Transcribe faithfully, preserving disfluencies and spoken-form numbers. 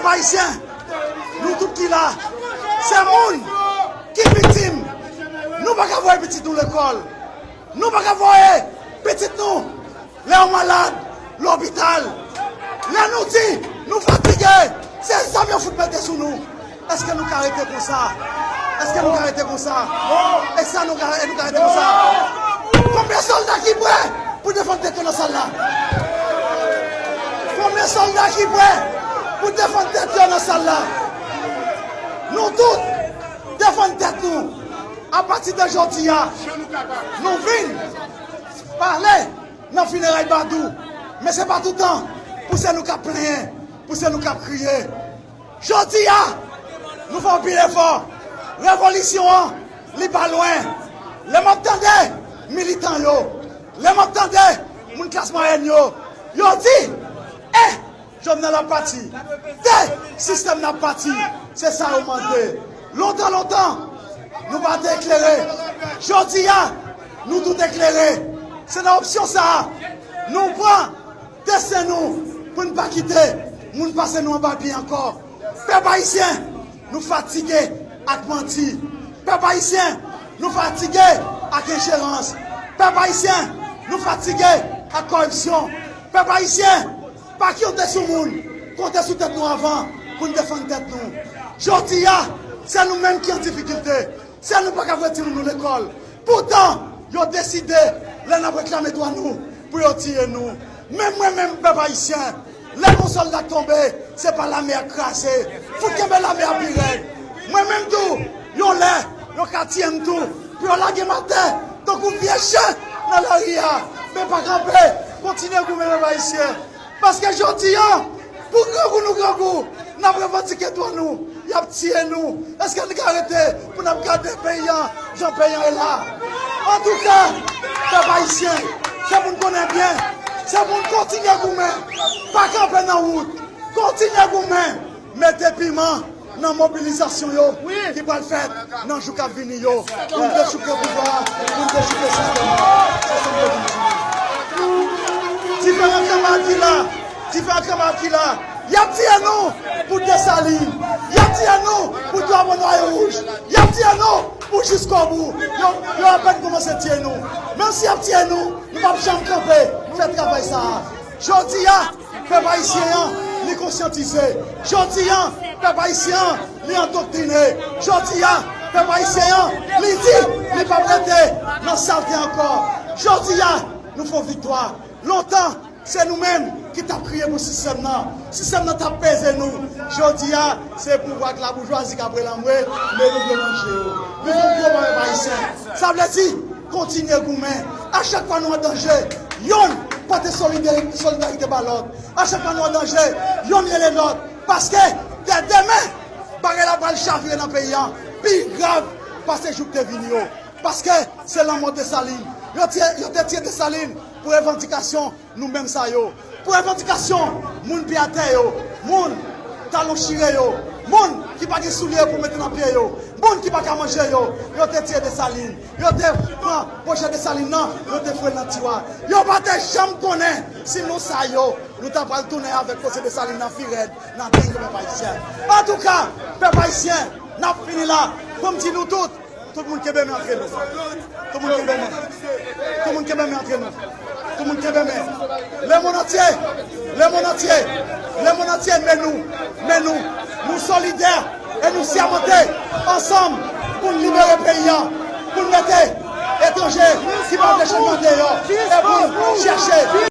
Pèp ayisyen, nou tout ki la, se moun ki viktim. Nou pa ka voye pitit nou lekòl. Nou pa ka voye pitit nou lè yo malad, lopital. Lè nou di nou fatige, se zam yo fout mete sou nou. Èske nou ka rete konsa? Èske nou ka rete konsa? E sa nou ka, e nou ka rete konsa? Konbyen sòlda ki prè pou defann tèt yo nan sal la? Konbyen sòlda ki prè pou defann tèt yo nan sal la? Nou tout defann tèt nou. Apati de jodi a, nou vin pale nan fineray Badou, men se pa toutan pou se nou k ap plenyen, pou se nou k ap kriye. Jodi a, nou fè anpil efò. Revolisyon an, li pa lwen. Lè m ap tande militan yo, lè m ap tande moun klas mwayèn yo, yo di, eh, Jovenel ap pati. De, sistèm nan ap pati. Se sa yo mande. Lontan, lontan, nou pa te eklere. Jodi a, nou tout eklere. Se nan opsyon sa a, nou pran desten nou pou n pa kite moun pase nou anba pye ankò. Pèp ayisyen, nou fatige ak manti. Pèp ayisyen, nou fatige ak enjerans. Pèp ayisyen, nou fatige ak kòripsyon. Pèp ayisyen, pa konte sou moun, konte sou tèt nou avan pou n defann tèt nou. Jodi a, se nou menm ki an difikilte. Se nou pa ka voye timoun nou lekòl. Poutan, yo deside, lè n ap reklame dwa nou, pou yo tiye nou. Men mwen menm, pèp ayisyen, lè yon sòlda k tonbe, se pa lame a k kraze. Fout kenbe lame a pi rèd. Mwen menm tou, yon lè, yo ka tiye m tou, pou yo lage m atè, tankou vye chen nan lari a. Men pa kanpe, kontinye goumen, pèp ayisyen. Paske jodi a, pou grangou nou grangou, n ap revandike dwa nou, y ap tiye nou. Èske n ka rete pou n ap gade peyi a jan peyi a ye la? Antouka, pèp ayisyen, se pou n konnen byen, se pou n kontinye goumen, pa kanpe nan wout, kontinye goumen, mete piman nan mobilizasyon yo ki pral fèt nan jou k ap vini yo, pou n dechouke pouvwa a, pou n dechouke sistèm nan. Se sa m te vin di nou. Diferan kanmarad ki la, diferan kanmarad ki la, y ap tiye nou pou Desalin, y ap tiye nou pou Dwa Bon Nwa e Wouj, y ap tiye nou pou jiskobou. Yo, yo apèn kòmanse tiye nou. Menm si y ap tiye nou, nou p ap janm kanpe fè travay sa a. Jodi a, pèp ayisyen an, li konsyantize. Jodi a, pèp ayisyen an, li andoktrine. Jodi a, pèp ayisyen an, li di li p ap rete nan salte ankò. Jodi a, nou fè yon viktwa. Lontan, se nou menm ki t ap kriye pou sistèm nan. Sistèm nan t ap peze nou. Jodi a, se pouvwa ak laboujwazi k ap rele anmwe, men nou vle manje yo. Nou fè yon gwo mwen, pèp ayisyen. Sa vle di, kontinye goumen. A chak fwa nou an danje, yonn pote solide-, solidarite ba lòt. A chak fwa nou an danje, yonn rele lòt. Paske, dè demen, bagay la pral chavire nan peyi a pi grav pase jou k te vini yo. Paske, se lanmò Desalin. Yo tiye, yo te tiye Desalin pou revandikasyon nou menm sa yo. Pou revandikasyon moun pye atè yo, moun talon chire yo, moun ki pa gen soulye pou mete nan pye yo, moun ki pa ka manje yo, yo te tiye Desalin. Yo te pran pwojè Desalin nan, yo te foure l nan tiwa. Yo pa te janm konnen si nou sa yo, nou ta pral tounen avèk pwojè Desalin nan pi rèd nan tèt pèp ayisyen. Antouka, pèp ayisyen, n ap fini la. Pou m di nou tout, tout moun kenbe men antre nou. Tout moun kenbe men. Tout moun kenbe men antre nou. Tout moun kenbe men. Lemonn antye, lemonn antye, lemonn antye, men nou, men nou. Nou solidè e nou sèmante ansanm pou n libere peyi a, pou n mete etranje ki pa vle chanjman deyò e pou n chèche